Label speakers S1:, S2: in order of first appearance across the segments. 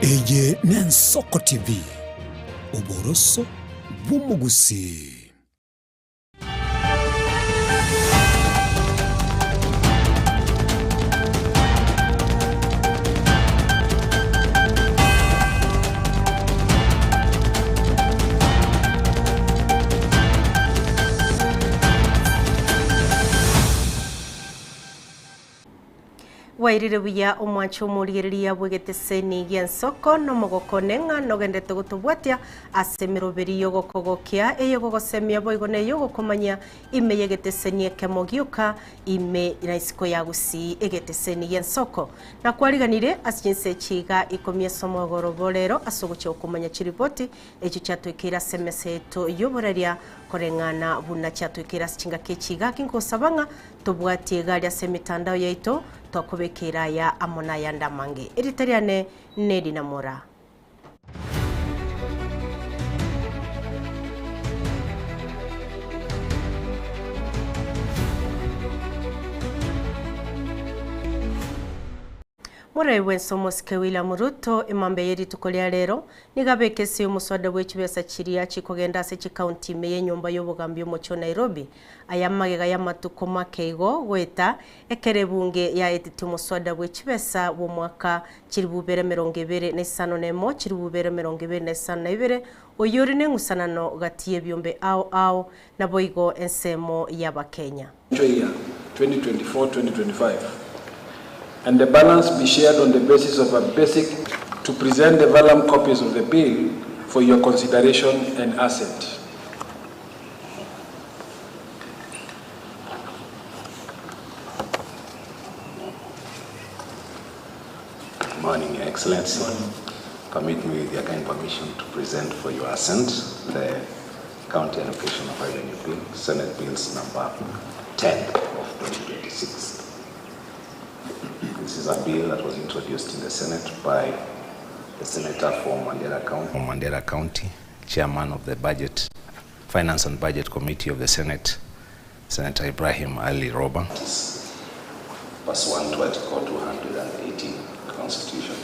S1: Eye n'Ensoko TV, oboroso bw'omogusii.
S2: Bwairire buya omwanche omorigereria bw'egeteseni gi'ensoko nomogoko one ng'a nogenderete gotobwatia ase emeroberi y'ogokogokia, eyogogosemia boigo neyogokomanyia ime y'egeteseni ekemo gioka ime na isiko ya Gusii egeteseni gi'ensoko. Nakwariganire ase chinsa echi iga ikomi ase omogoro bo rero ase ogochia gokomanya chiripoti echio chiatoikeire ase emesa yaito y'oboraria koreng'ana buna chiatoikeire ase chingaki echi iga gingosaba ng'a Tobwatie egari ase emetandao yaito, twakobekeire aya amo nayande amange. Erieta riane n'Edina Mora. Morai bwense omosike William Ruto emambia ye rituko ria rero nigo abeke ase omoswada bwe chibesa chiria chikogenda ase chikaunti ime y'enyomba y'obogambi omochie o Nairobi Aya magega y'amatuko make igo goeta, ekero ebunge yaetete omoswada bwe chibesa bw'omwaka chilifu bibere emerongo ebere na isano nemo chilifu bibere emerongo ebere na isano na ibere, oyio ore neng'usanano gati y'ebiombe ao ao, naboigo ensemo y'Abakenya.
S3: Year 2024-2025 and the balance be shared on the basis of a basic to present the vellum copies of the bill for your consideration and assent.
S4: Good morning, Your Excellency. Permit me with your kind permission to present for your assent the County Allocation of Revenue Bill, Senate Bills number 10 of 2026. This is a bill that was introduced in the Senate by the Senator for Mandera County, Mandera County, Chairman of the Budget, Finance and Budget Committee of the Senate, Senator Ibrahim Ali Roba. Pursuant to Article 218 of the Constitution.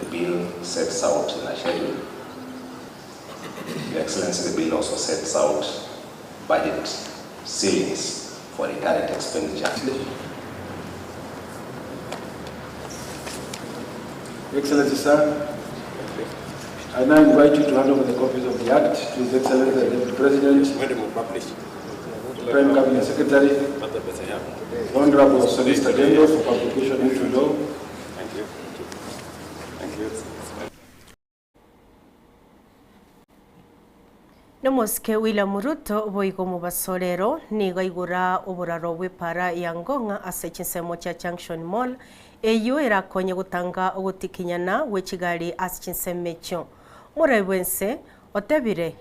S4: The bill sets out in a schedule. Your Excellency, the bill also sets out budget ceilings for recurrent expenditure.
S3: Your Excellency, sir, I now invite you to hand over the copies of the Act to His Excellency the Deputy President, Prime Cabinet Secretary, Honorable Solicitor General for publication into law.
S5: Thank you. Thank you.
S2: Nomosike William Ruto boigo omobaso rero nigo aigora oboraro bw'epara ya Ngong'a ase chinsemo chia Junction Mall eyio erakonye gotanga ogotikinyana gwe chigari ase chinsemo echio. Omorai bwense otebire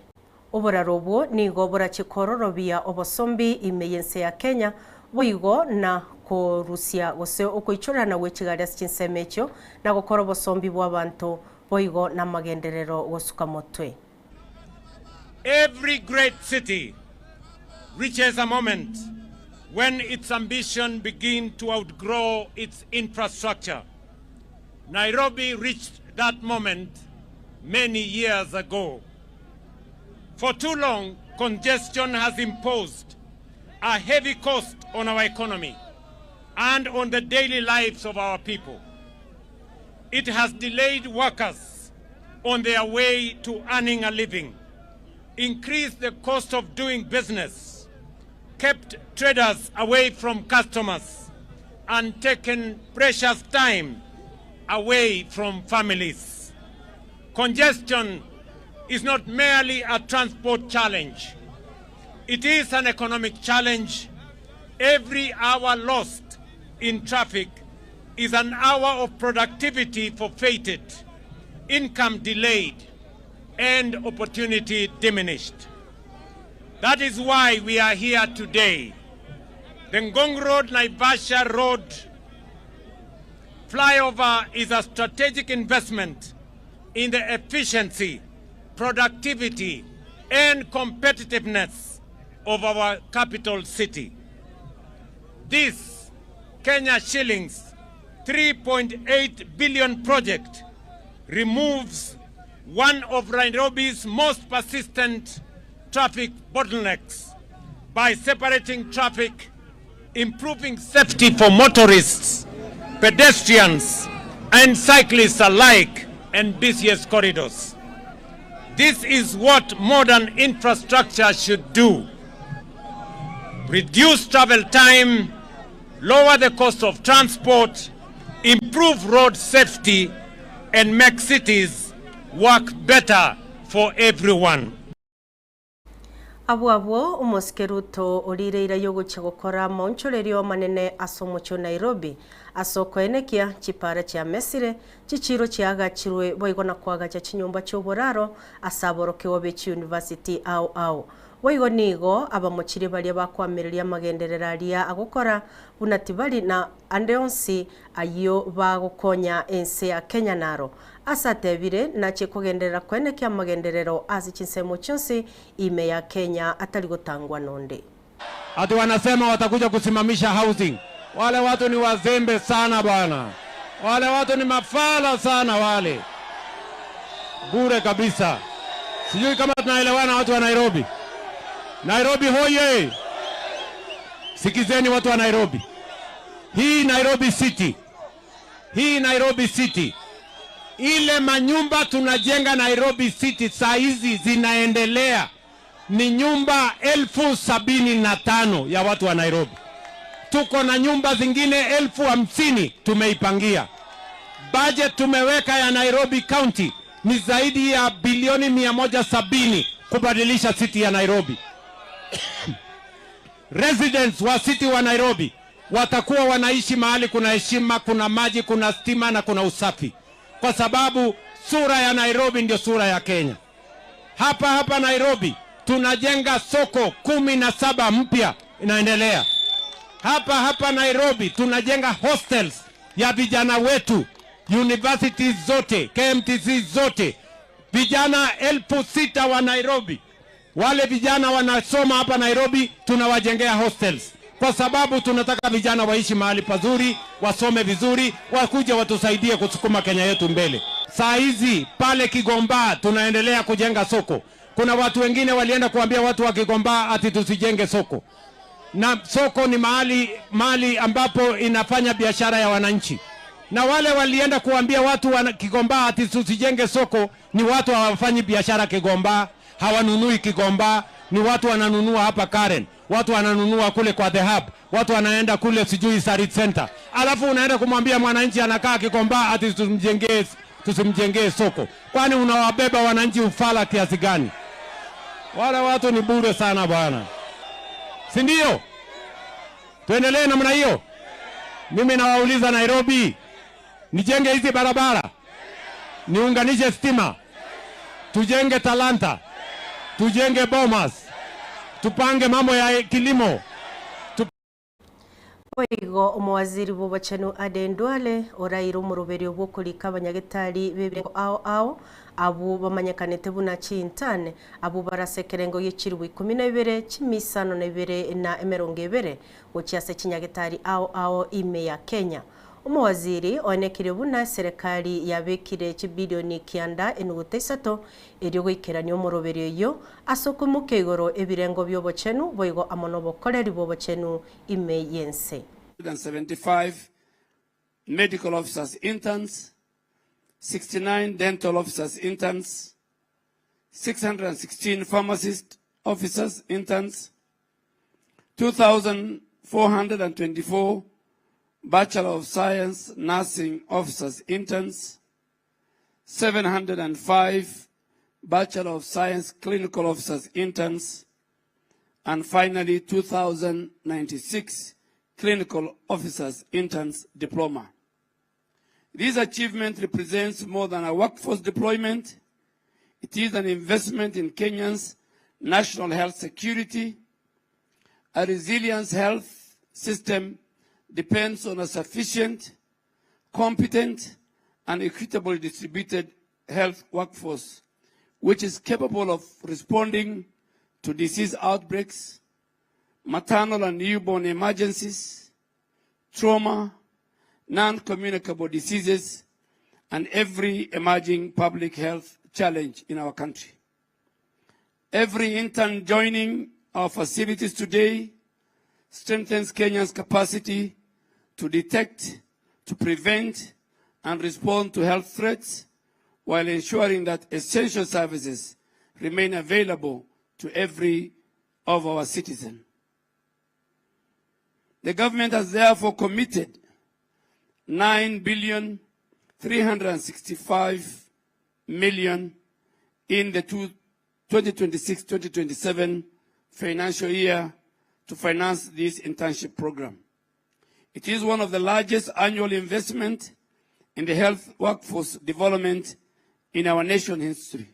S2: oboraro obwo nigo borachie kororobia obosombi ime y'ense ya Kenya boigo na korusia gose okoichorana gwe chigari ase chinsemo echio na gokora obosombi bw'abanto boigo namagenderero gosuka motwe.
S6: Every great city reaches a moment when its ambition begin to outgrow its infrastructure. Nairobi reached that moment many years ago. For too long, congestion has imposed a heavy cost on our economy and on the daily lives of our people. It has delayed workers on their way to earning a living, increased the cost of doing business, kept traders away from customers, and taken precious time away from families. Congestion is not merely a transport challenge. It is an economic challenge. Every hour lost in traffic is an hour of productivity forfeited, income delayed, and opportunity diminished. That is why we are here today. The Ngong Road Naivasha Road flyover is a strategic investment in the efficiency, productivity, and competitiveness of our capital city. This Kenya shillings 3.8 billion project removes one of Nairobi's most persistent traffic bottlenecks by separating traffic, improving safety for motorists, pedestrians, and cyclists alike and busiest corridors. This is what modern infrastructure should do. Reduce travel time, lower the cost of transport, improve road safety, and make cities work better for everyone.
S2: Abwo abwo omosike Ruto orire eira y'ogochia gokora amaonchorerio amanene ase omochie o Nairobi ase okoenekia chipaara chiamesire, chichiiro chiaagachirwe boigo na koagacha chinyomba chi'oboraro ase aborokigwa be chiyunivasiti ao ao. Boigo nigo abamochirie baria bakoamereria amagenderero aria agokora buna tibari na ande onsi ayio bagokonya ense ya Kenya naro ase atebire nachie kogenderera koenekia amagenderero ase chinsemo chionsi ime ya Kenya atari gotangwa nonde.
S6: Ati wanasema watakuja kusimamisha housing. Wale watu ni wazembe sana bwana, wale watu ni mafala sana wale, bure kabisa. Sijui kama tunaelewana watu wa Nairobi. Nairobi hoye! Sikizeni watu wa Nairobi, hii Nairobi City, hii Nairobi City, ile manyumba tunajenga Nairobi City saa hizi zinaendelea ni nyumba 75,000 ya watu wa Nairobi. Tuko na nyumba zingine 50,000 tumeipangia. Budget tumeweka ya Nairobi County ni zaidi ya bilioni 170 kubadilisha city ya Nairobi. Residents wa city wa Nairobi watakuwa wanaishi mahali kuna heshima, kuna maji, kuna stima na kuna usafi, kwa sababu sura ya Nairobi ndio sura ya Kenya. Hapa hapa Nairobi tunajenga soko 17 mpya inaendelea. Hapa hapa Nairobi tunajenga hostels ya vijana wetu, universities zote, KMTC zote, vijana 6,000 wa Nairobi. Wale vijana wanasoma hapa Nairobi tunawajengea hostels kwa sababu tunataka vijana waishi mahali pazuri, wasome vizuri, wakuje watusaidie kusukuma Kenya yetu mbele. Saa hizi pale Kigomba tunaendelea kujenga soko. Kuna watu wengine walienda kuambia watu wa Kigomba ati tusijenge soko, na soko ni mahali, mahali ambapo inafanya biashara ya wananchi, na wale walienda kuambia watu wa Kigomba ati tusijenge soko ni watu hawafanyi biashara Kigomba, hawanunui Kigomba, ni watu wananunua hapa Karen, watu wananunua kule kwa The Hub, watu wanaenda kule sijui Sarit Center, alafu unaenda kumwambia mwananchi anakaa Kigomba ati tusimjengee tusimjengee soko. Kwani unawabeba wananchi ufala kiasi gani? Wale watu ni bure sana bwana, si ndio? Tuendelee namna hiyo. Mimi nawauliza Nairobi, nijenge hizi barabara, niunganishe stima, tujenge Talanta, tujenge Bomas, tupange mambo ya kilimo.
S2: Boigo omowaziri bw'obochenu Aden Duale oraire omoroberio bw'okorika abanyagetari b'ebirengo ao ao abwo bamanyekanete buna chintane abwo barase ekerengo gie chiribu ikomi na ibere chimisano na ibere na emerongo ebere gochia ase chinyagetari ao ao ime ya Kenya. Omowaziri oenekire buna serikali yabekire chibilioni kianda enuguta isato erio goikerania omoroberio oyio ase okoimoka igoro ebirengo bia obochenu boigo amo na obokoreri bwa obochenu ime y'ense.
S7: 75 medical officers interns, 69 dental officers interns, 616 pharmacist officers interns, 2,424 Bachelor of Science Nursing Officers Interns, 705 Bachelor of Science Clinical Officers Interns, and finally 2,096 Clinical Officers Interns Diploma. This achievement represents more than a workforce deployment. It is an investment in Kenya's national health security. A resilient health system depends on a sufficient, competent, and equitably distributed health workforce, which is capable of responding to disease outbreaks, maternal and newborn emergencies, trauma, non-communicable diseases, and every emerging public health challenge in our country. Every intern joining our facilities today strengthens Kenya's capacity to detect, to prevent, and respond to health threats while ensuring that essential services remain available to every of our citizens. The government has therefore committed 9 billion 365 million in the 2026-2027 financial year to finance this internship program. It is one of the largest annual investment in the health workforce development in our nation history.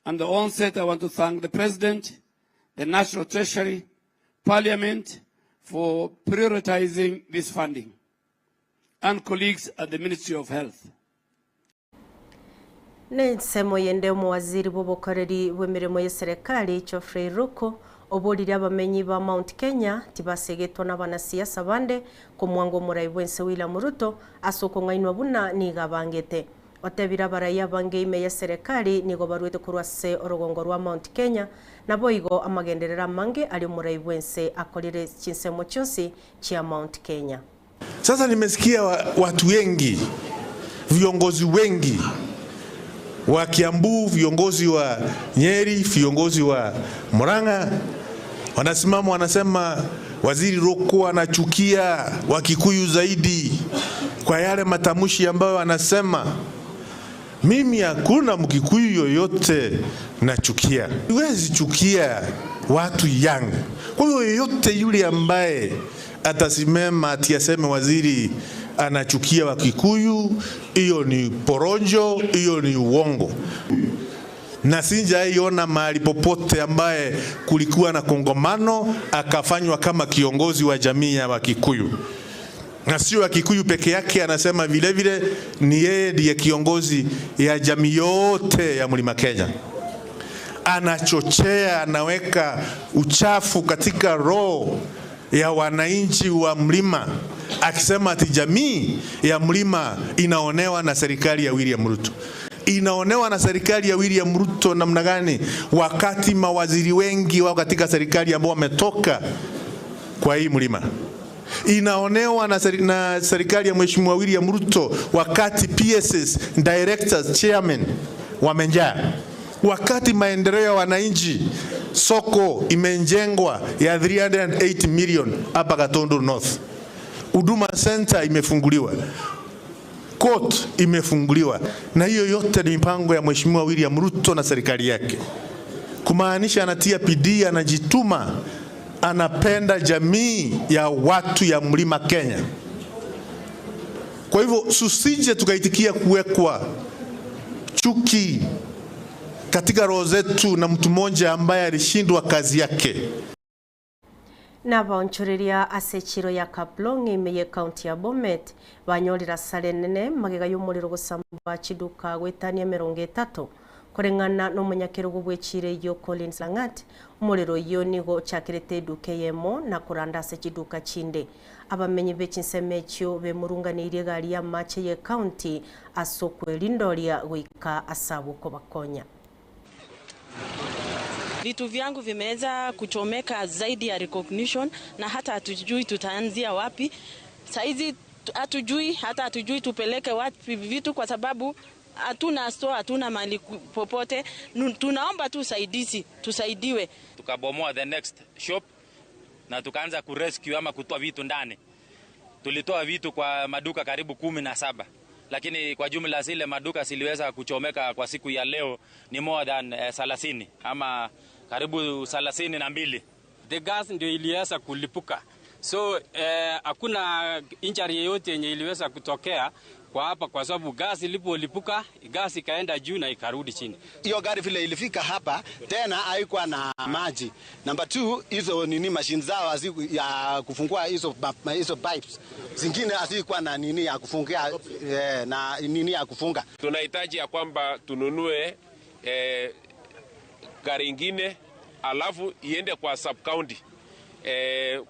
S7: On the onset, I want to thank the President, the National Treasury, Parliament for prioritizing this funding, and colleagues at the Ministry of Health.
S2: Nensemo yende omowaziri bw'obokoreri bw'emeremo y'eserekari Geoffrey Ruku oboririe abamenyi ba Mount Kenya tibasegetwa n'abanasiasa bande komwanga omorai bw'ense William Ruto ase okong'ainwa buna nigo abangete. Otebire abarai abange ime y'eserekari nigo baruete korwa ase orogongo rwa Mount Kenya naboigo amagenderero amange aria omorai bw'ense akorire chinsemo chionsi chia Mount Kenya.
S8: Sasa nimesikia watu wengi, viongozi wengi wa Kiambu, viongozi wa Nyeri, viongozi wa Murang'a wanasimama wanasema Waziri Ruku anachukia Wakikuyu zaidi kwa yale matamshi ambayo anasema. Mimi hakuna Mkikuyu yoyote nachukia, siwezi chukia watu yangu. Kwa hiyo yoyote yule ambaye atasimama ati aseme waziri anachukia Wakikuyu, hiyo ni porojo, hiyo ni uongo na sijaiona mahali popote ambaye kulikuwa na kongamano akafanywa kama kiongozi wa jamii ya Wakikuyu, na sio Wakikuyu peke yake. Anasema vile vile ni yeye ndiye kiongozi ya jamii yote ya Mlima Kenya. Anachochea, anaweka uchafu katika roho ya wananchi wa mlima, akisema ati jamii ya mlima inaonewa na serikali ya William Ruto. Inaonewa na serikali ya William Ruto namna gani, wakati mawaziri wengi wao katika serikali ambao wametoka kwa hii mlima? Inaonewa na serikali ya Mheshimiwa William Ruto wakati PSS, directors, chairman wamenjaa, wakati maendeleo ya wananchi, soko imejengwa ya 308 million hapa Gatundu North, Huduma Center imefunguliwa, court imefunguliwa, na hiyo yote ni mipango ya Mheshimiwa William Ruto na serikali yake, kumaanisha anatia bidii, anajituma, anapenda jamii ya watu ya Mlima Kenya. Kwa hivyo tusije tukaitikia kuwekwa chuki katika roho zetu na mtu mmoja ambaye alishindwa kazi yake.
S2: Nabaonchoreria ase echiro ya Kaplong ime ye county ya Bomet banyorire asara enene magega y'omorero gosamba chiduka goetania emerongo etato koreng'ana na omonyakerogo bw'echiro eyio Collins Langat omorero oyio nigo ochakerete eduka eyemo na koranda ase chiduka chinde. Abamenyi be chinsemo echio bemurunganeirie egari ya amache ye county ase okwerindoria goika ase abwo kobakonya.
S9: Vitu vyangu vimeweza kuchomeka zaidi ya recognition na hata hatujui tutaanzia wapi. Saizi hatujui, hata hatujui tupeleke wapi vitu kwa sababu hatuna store, hatuna mahali popote. Tunaomba tu usaidizi, tusaidiwe.
S10: Tukabomoa the next shop na tukaanza kurescue ama kutoa vitu ndani. Tulitoa vitu kwa maduka karibu 17. Lakini kwa jumla zile maduka ziliweza kuchomeka kwa siku ya leo ni more than 30 ama karibu 32.
S5: The gas ndio iliweza kulipuka. So hakuna injury yoyote yenye iliweza kutokea kwa hapa kwa sababu gas ilipolipuka, gas ikaenda juu na ikarudi chini.
S11: Hiyo gari vile ilifika hapa tena haikuwa na maji. Number 2, hizo nini machine zao ya kufungua hizo pipes. Zingine hazikuwa na nini ya kufungia na nini ya kufunga.
S12: Tunahitaji ya kwamba tununue gari ingine alafu iende kwa sub county.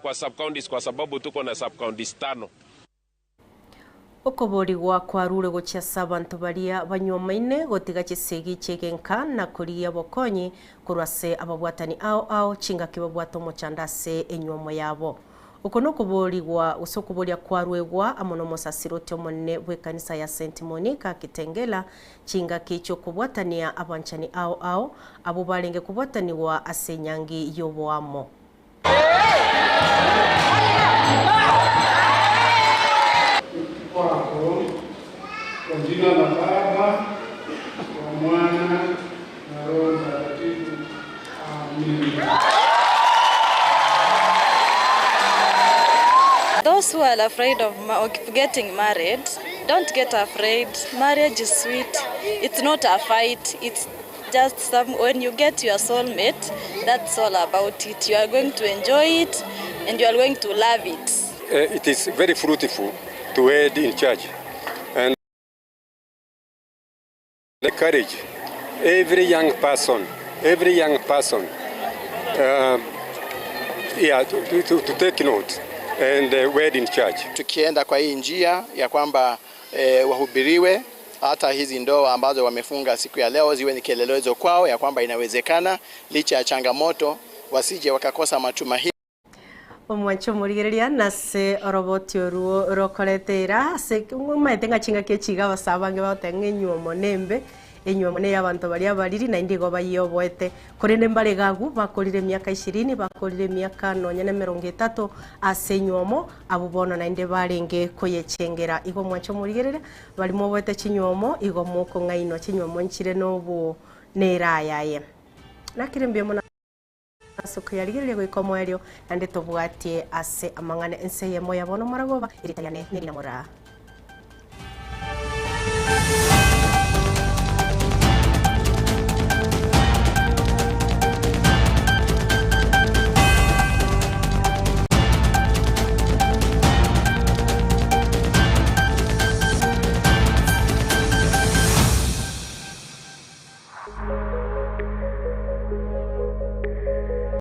S12: Kwa sub counties kwa sababu tuko na sub counties 5.
S2: Okoborigwa kwarure gochia ase abanto baria banywomaine gotiga chisegi chi'egenka na korigia obokonyi korwa ase ababwatani ao ao chingaki babwate omochando ase enywomo yabo. Oko nokoborigwa gose okoboria kwarwegwa amo nomosasiroti omonene bw'ekanisa ya Saint Monica Kitengela chingaki chi'okobwatania abanchani ao ao abwo barenge kobwatanigwa ase enyangi y'oboamo.
S13: Kwako, kwa jina la Baba, kwa Mwana na Roho Mtakatifu. Amina.
S14: Those who are afraid of ma- of getting married, don't get afraid. Marriage is sweet. It's not a fight. It's just some when you get your soulmate, that's all about it. You are going to enjoy it and you are going to love it.
S15: Uh, it is very fruitful to wed in church and encourage every young person, every young person, uh, yeah, to, to, to take note and uh, wed in church.
S16: Tukienda kwa hii njia ya kwamba eh, wahubiriwe hata hizi ndoa ambazo wamefunga siku ya leo ziwe ni kielelezo kwao ya kwamba inawezekana licha ya changamoto, wasije wakakosa matumaini.
S2: Omwanche omorigereria nase oroboti oruo rokorete ira ase omaete ng'a chingaki echi iga abasae abange bagoteba ng'a enywomo nembe, enywomo neya abanto baria abariri naende igo bayeoboete. Korende mbare iga agwo bakorire emiaka ishirini, bakorire emiaka nonya na emerongo etato ase enywomo, abwo bono naende barenge koyechengera. Igo omwanche omorigereria, baria moboete chinywomo igo mokong'ainwa chinywomo nchire nobo nera yaye. Nakire mbuya mono. Ase okoyarigereria goika omoerio, naende tobwatie ase amang'ana ense eyemo ya bono moragoba, erieta riane nerinamora.